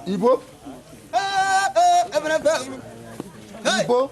Ibo. Ibo.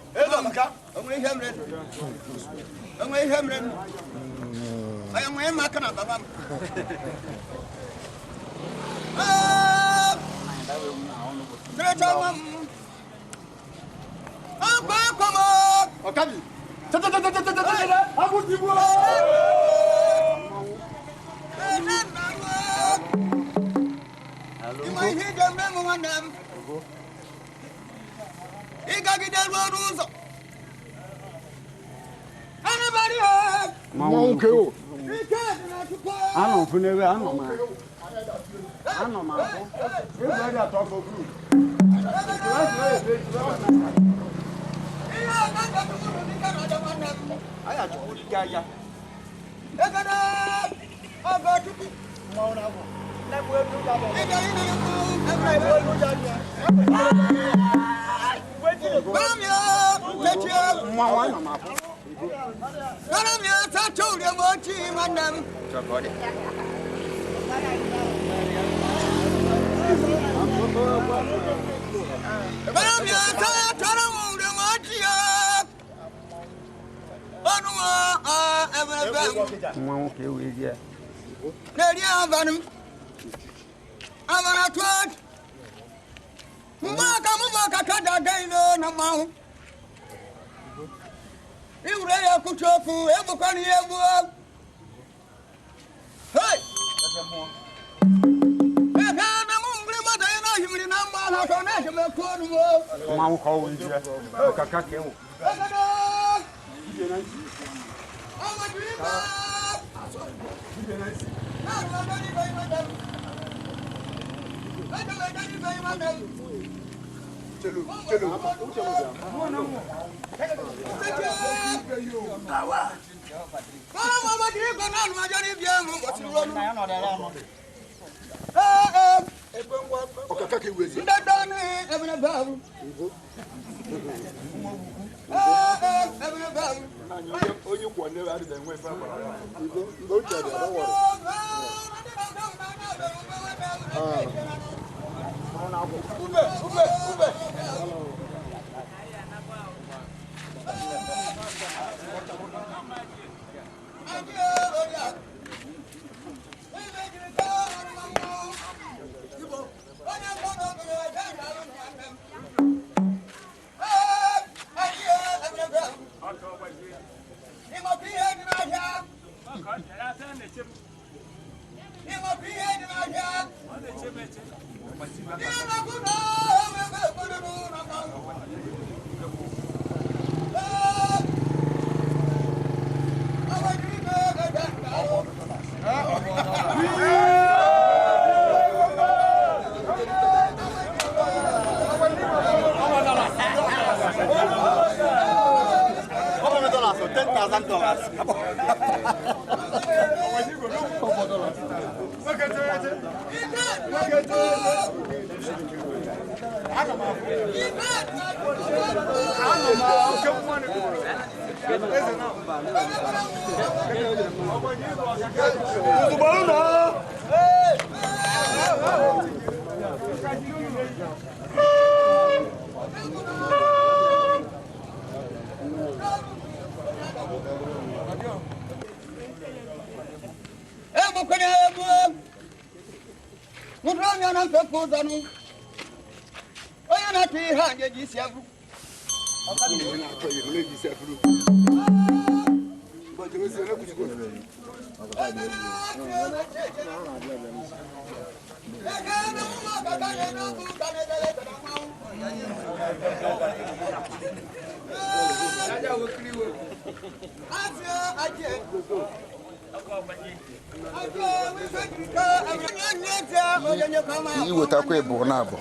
You take away Bonabo.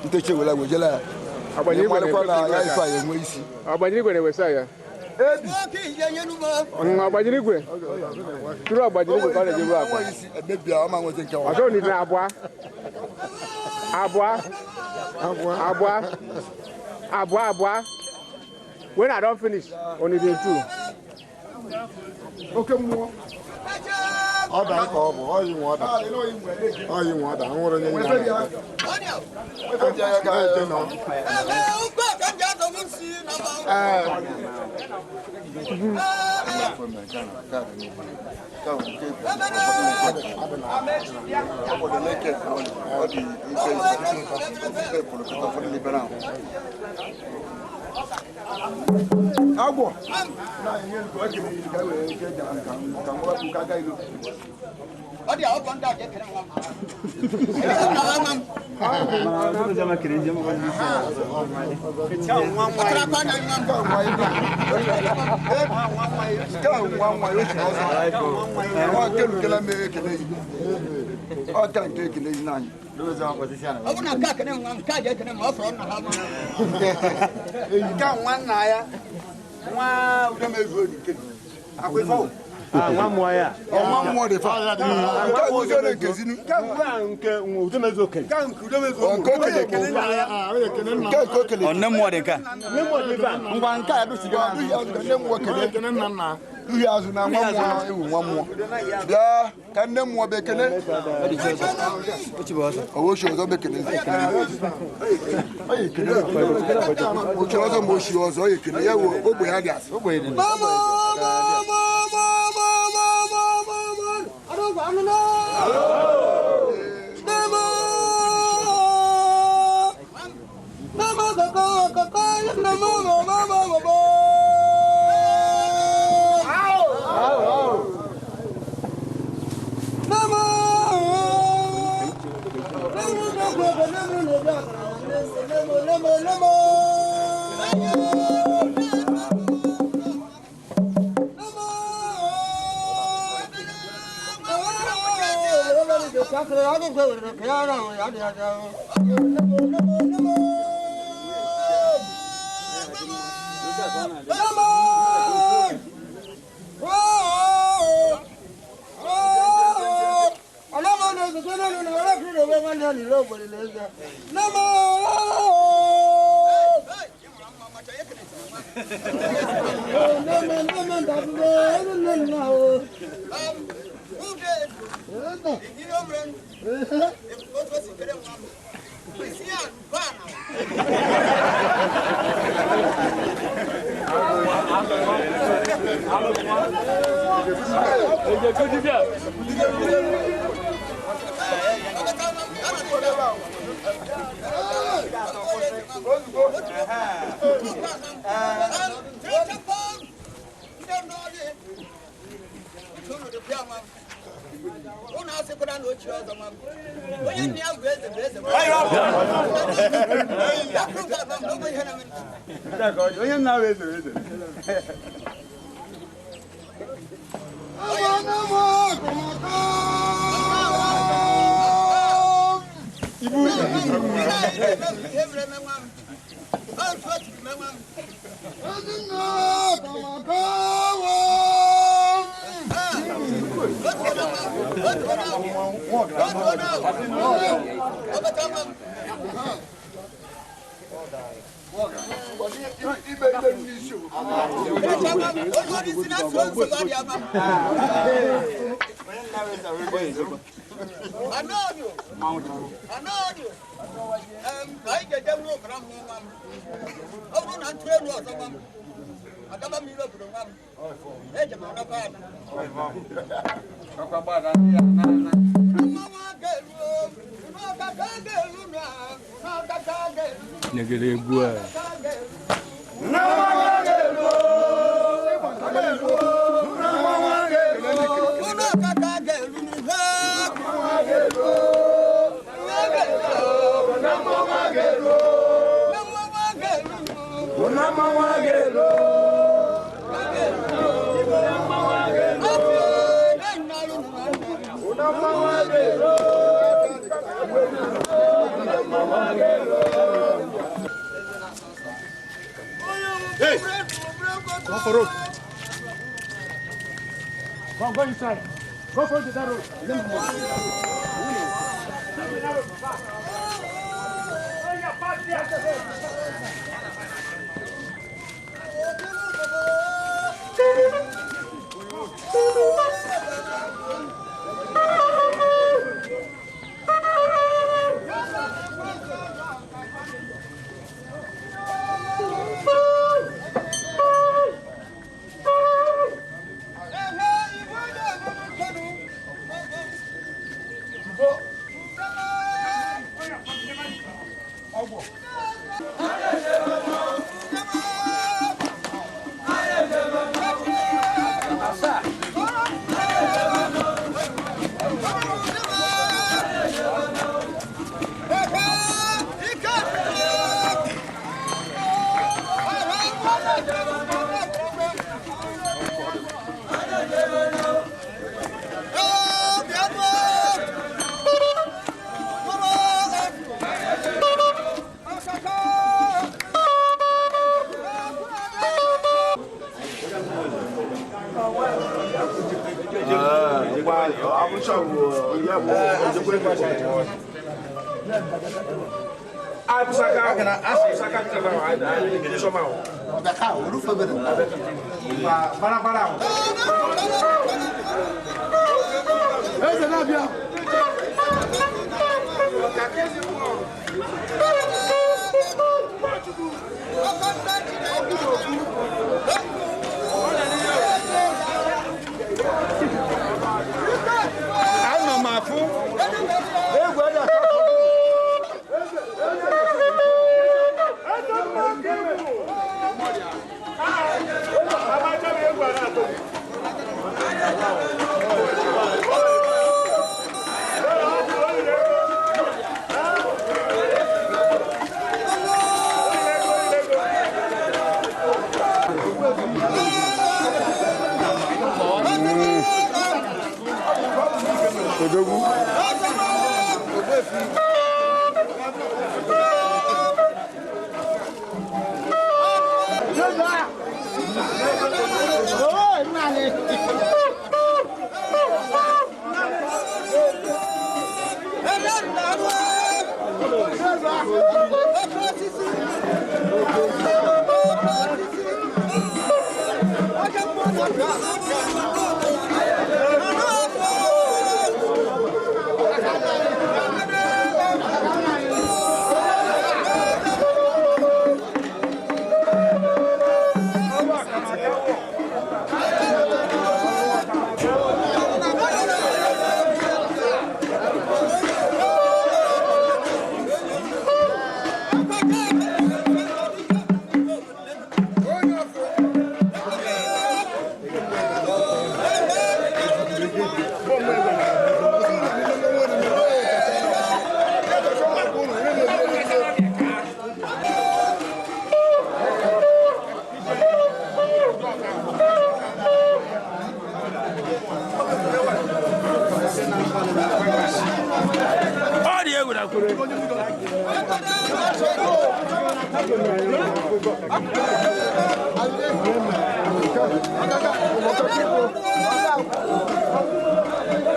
Nteche wala wejela. Abanye kwa na ifa ye moisi. Abanye gwe ne wesaya. Abanye gwe. Turu abanye gwe ka na jebu akwa. Ebebia o ma won je nkewa. Ado ni na abwa. Abwa. When I don't finish, only the two. Okay, more. All that all you want. All you want. I want to Agbo. Na yin ko ke ni ka we ke jan kan wa ku ka gailu. Odi a o kan da ke kere wa. Na ko jama kere jama ko ni se. Cha wa wa. Tra pa na ngam ka wa yi. Ka wa wa yo chi o. O ke lu ke la me ke ni. O ta ke ni na ni. Lo za ko ti sha na. Abuna ka ke ni ngam ka je ke ni mo fro na ha ma. Ka wa na ya. Wa udemezo ni ke. Akwefa. Nwa mmụọ ya. Nwa mmụọ dị fa. Ka uzo na kezinu. Ka nke udemezo ke. Ka nke udemezo. Nke okele ke na ya. Nke okele. Onne mmụọ dị ka. Nne mmụọ dị fa. Ngwa nke a dusi ga du ya azu nne mmụọ kele kele nna nna. Du ya azu na nwa mmụọ ewu nwa mmụọ. Bịa ka nne mmụọ be kele. Owo shi ọzọ be kele. Oyi kele. Ochi ọzọ mo shi ọzọ oyi kele ya wo ogbe ya dị asị. Ogbe dị. Ibo Go inside. Go for the road.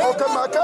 Okamaka.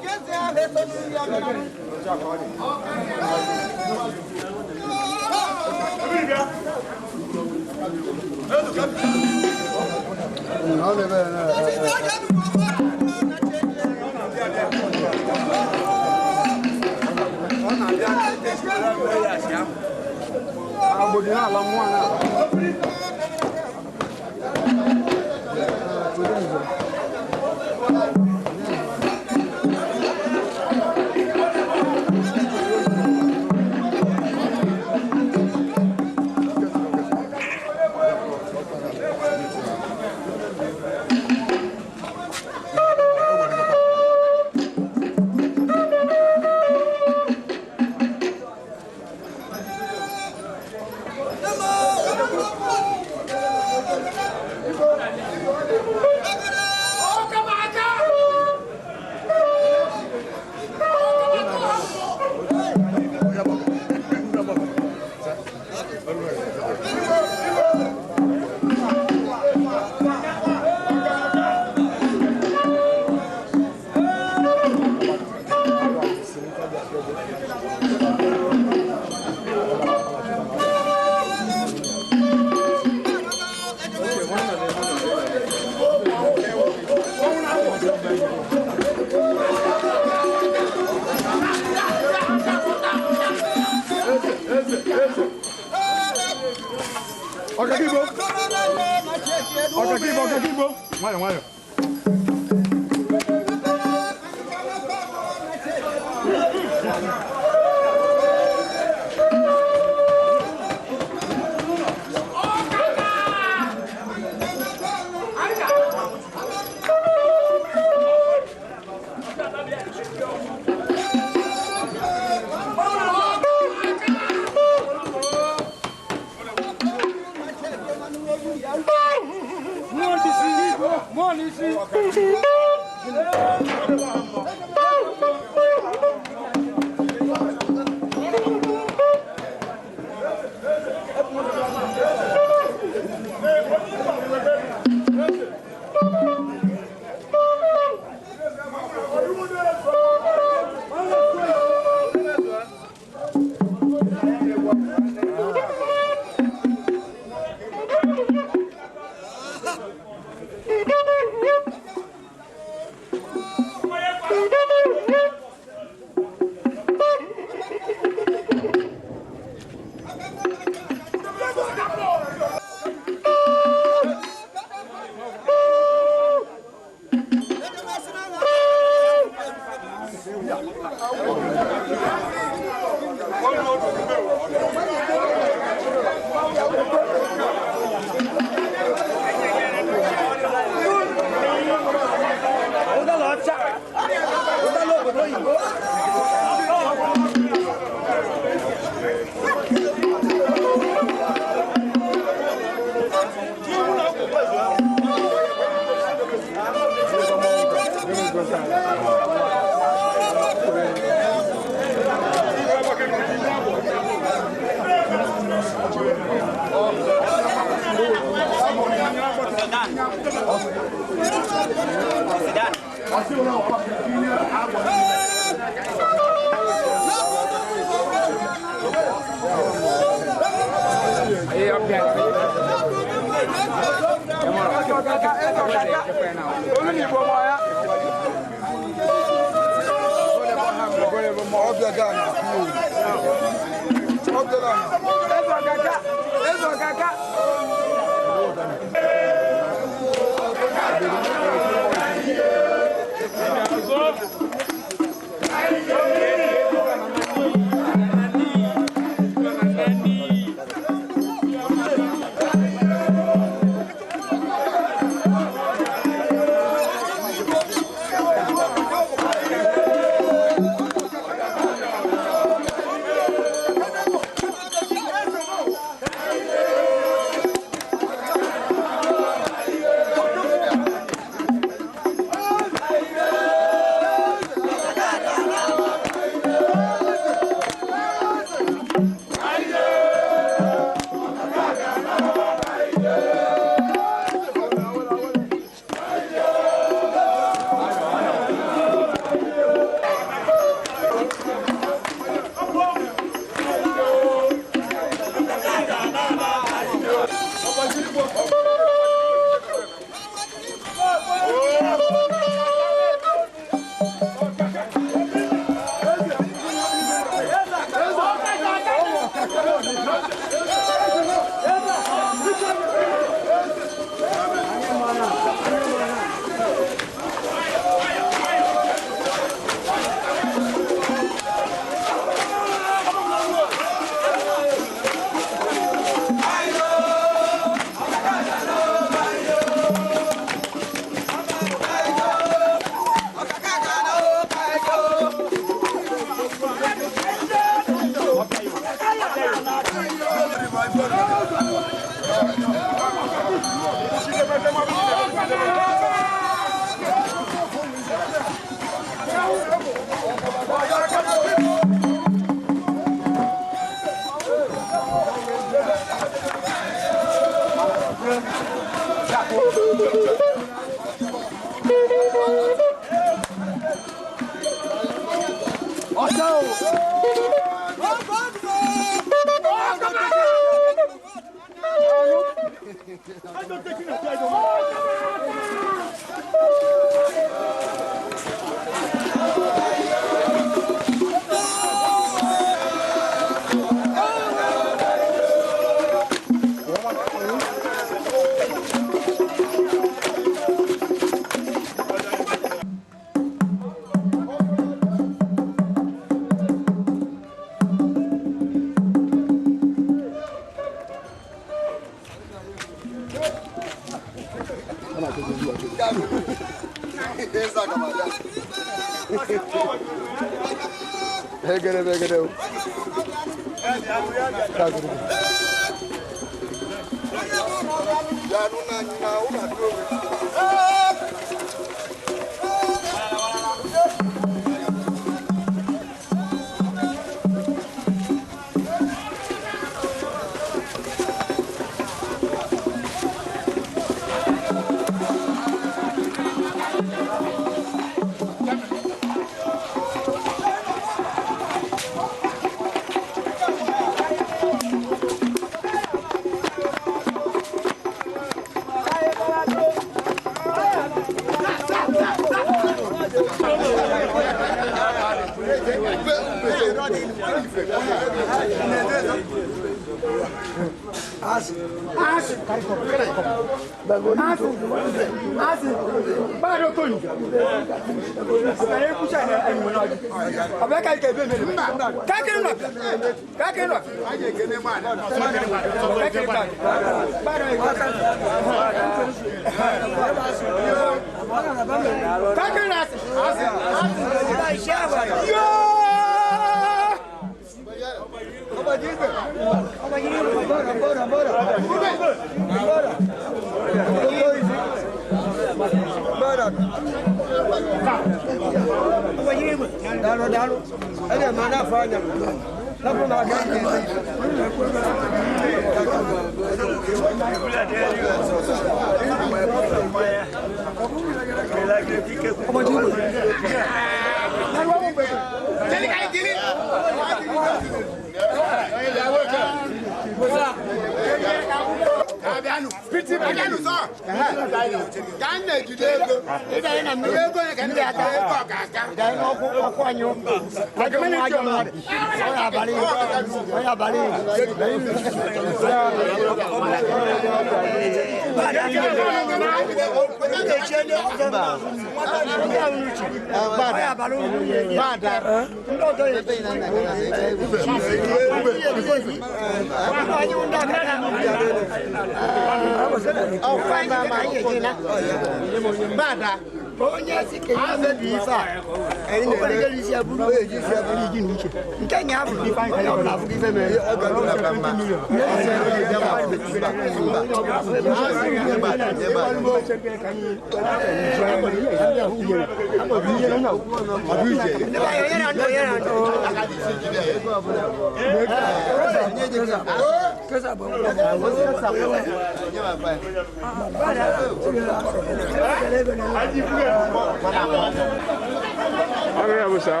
Honorable sir,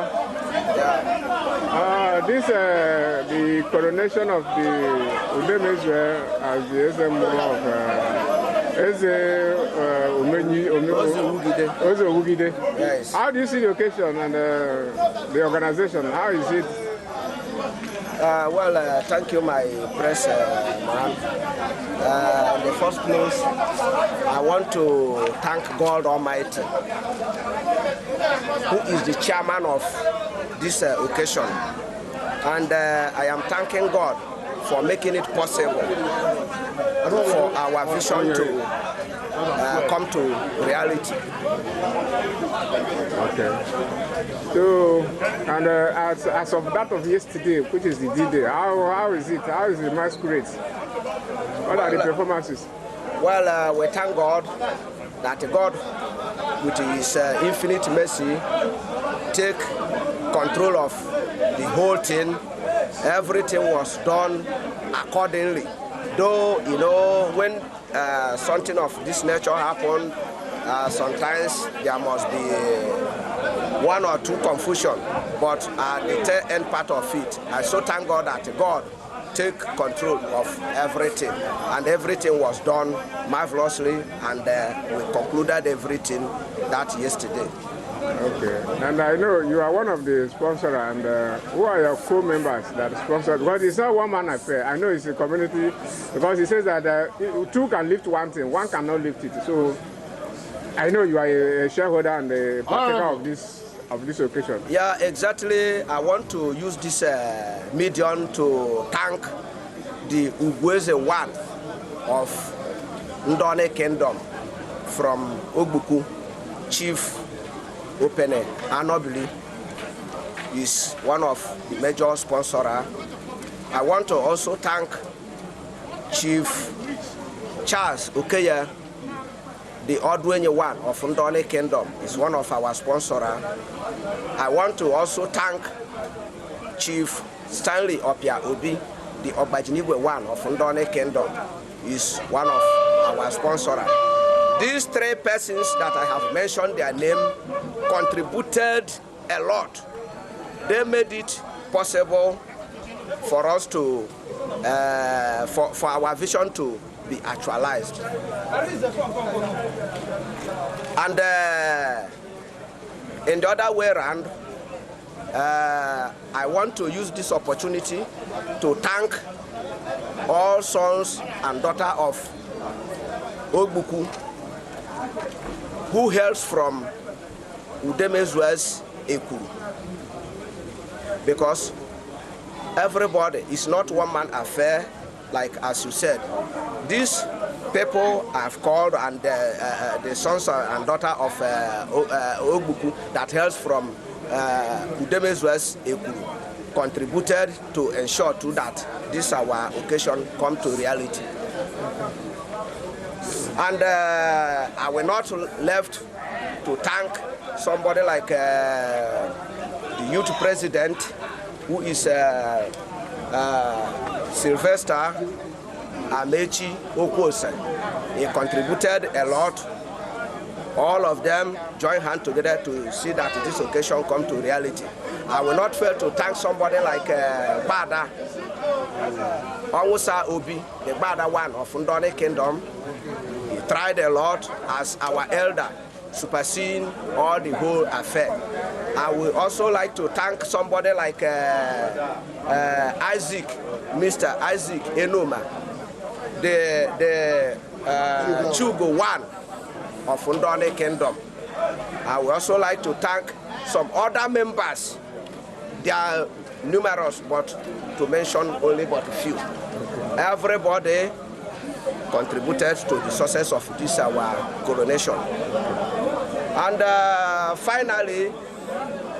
this the coronation of the Udemezwe as the SMO of Eze Ugide. Yes. How do you see the occasion and the organization? How is it? Thank you, my press man. In the first place, I want to thank God Almighty, who is the chairman of this occasion. And I am thanking God for making it possible for our vision to come to reality. Okay. So, and as of that of yesterday, which is the D-Day, how is it? How is the masquerade? What are the performances? Well, we thank God that God, with His infinite mercy, take control of the whole thing. Everything was done accordingly. Though, you know, when something of this nature happened, sometimes there must be one or two confusion, but at the tail end part of it, I so thank God that God take control of everything, and everything was done marvelously, and we concluded everything that yesterday. Okay, and I know you are one of the sponsors, and who are your co-members that sponsor? Because it's not one man affair. I know it's a community, because it says that two can lift one thing, one cannot lift it. So I know you are a shareholder and a partaker of this occasion. Yeah, exactly. I want to use this medium to thank the Ugweze one of Ndone Kingdom from Ogbuku, Chief Opene Anobili, is one of the major sponsors. I want to also thank Chief Charles Okeya, the Odwenye one of Ndone Kingdom, is one of our sponsors. I want to also thank Chief Stanley Opia Obi, the Ogbajinigwe one of Ndone Kingdom, is one of our sponsors. These three persons that I have mentioned their name contributed a lot. They made it possible for us to, for our vision to be actualized. And in the other way around, I want to use this opportunity to thank all sons and daughters of Ogbuku who hails from Udemezua's Ekuru. Because everybody is not one-man affair, like as you said. These people I've called and the sons and daughters of Ogbuku that hails from Udemezua's Ekuru contributed to ensure too that this our occasion come to reality. And I will not left to thank somebody like the youth president, who is Sylvester Amechi Okwose. He contributed a lot. All of them join hands together to see that this occasion come to reality. I will not fail to thank somebody like Bada Onwusa Obi, the Bada one of Ndone Kingdom. He tried a lot as our elder, superseding all the whole affair. I would also like to thank somebody like Isaac, Mr. Isaac Enoma, the Chugo one of Ndone Kingdom. I would also like to thank some other members. They are numerous, but to mention only but a few. Everybody contributed to the success of this our coronation. And finally,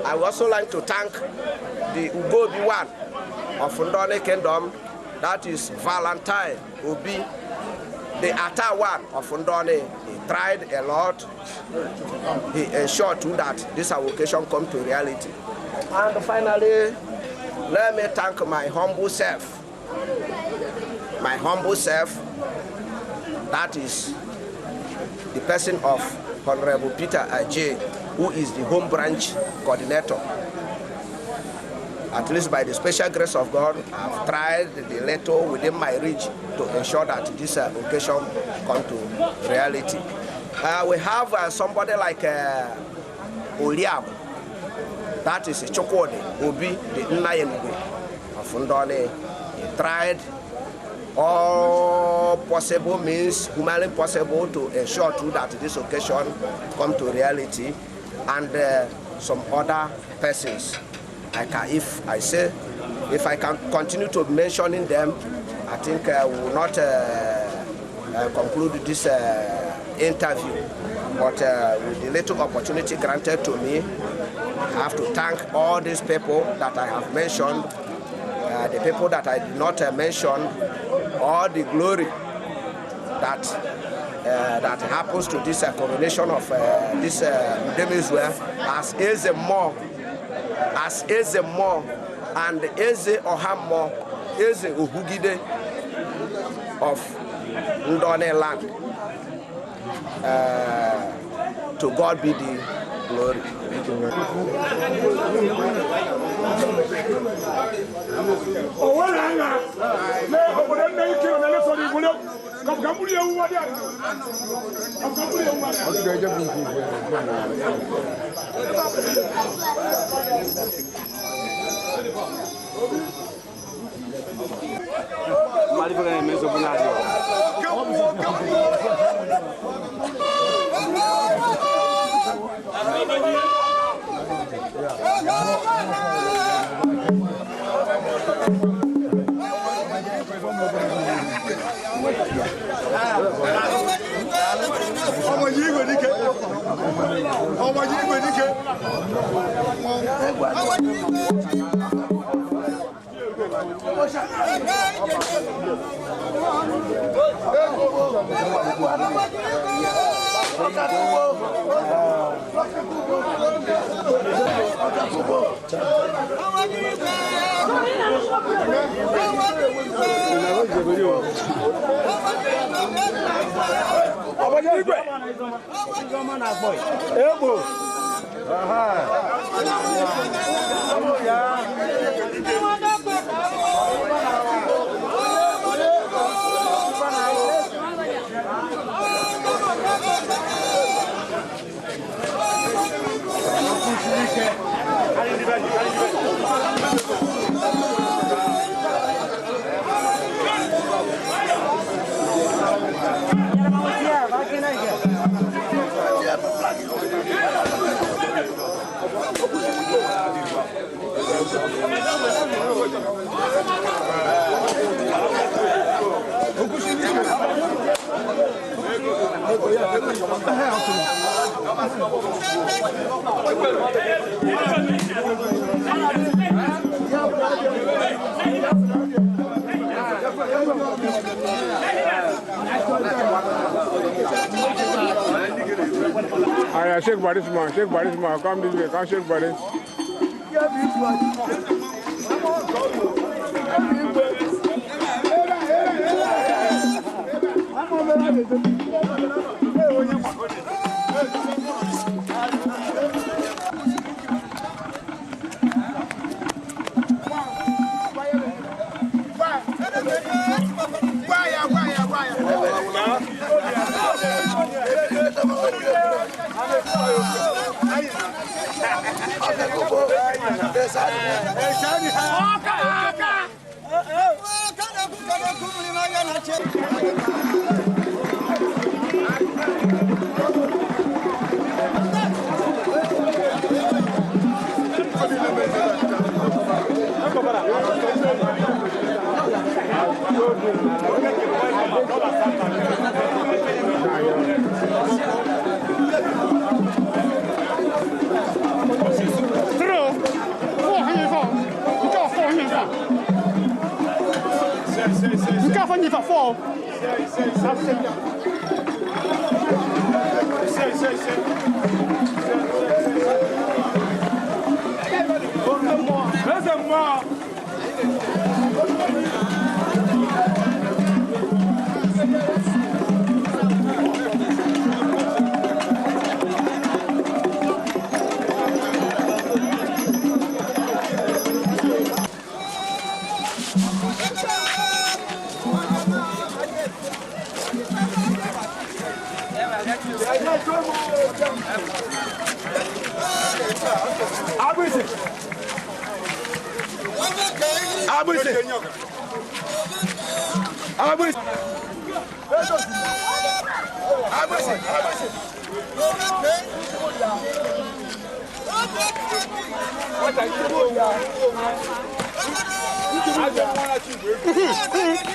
I would also like to thank the Ugobi one of Ndone Kingdom, that is Valentine Obi, the Ata one of Ndone. He tried a lot. He ensured too that this occasion come to reality. And finally, let me thank my humble self. My humble self, that is the person of Honorable Peter Ajay, who is the home branch coordinator. At least by the special grace of God, I've tried the little within my reach to ensure that this occasion come to reality. We have somebody like Oliab, that is Chokwode Obi, the Nnayenugwe of Ndone. He tried all possible means, humanly possible, to ensure too that this occasion come to reality, and some other persons. If I can continue to mentioning them, I think we will not conclude this interview. But with the little opportunity granted to me, I have to thank all these people that I have mentioned, the people that I did not mention, all the glory that that happens to this coronation of this Udemezue as Eze Mo, and Eze Ohamo, Eze Uhugide of Ndone land. To God be the glory. Oh, my Aya, shake body small, come this way, come shake body.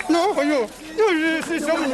No, for you. You see so many.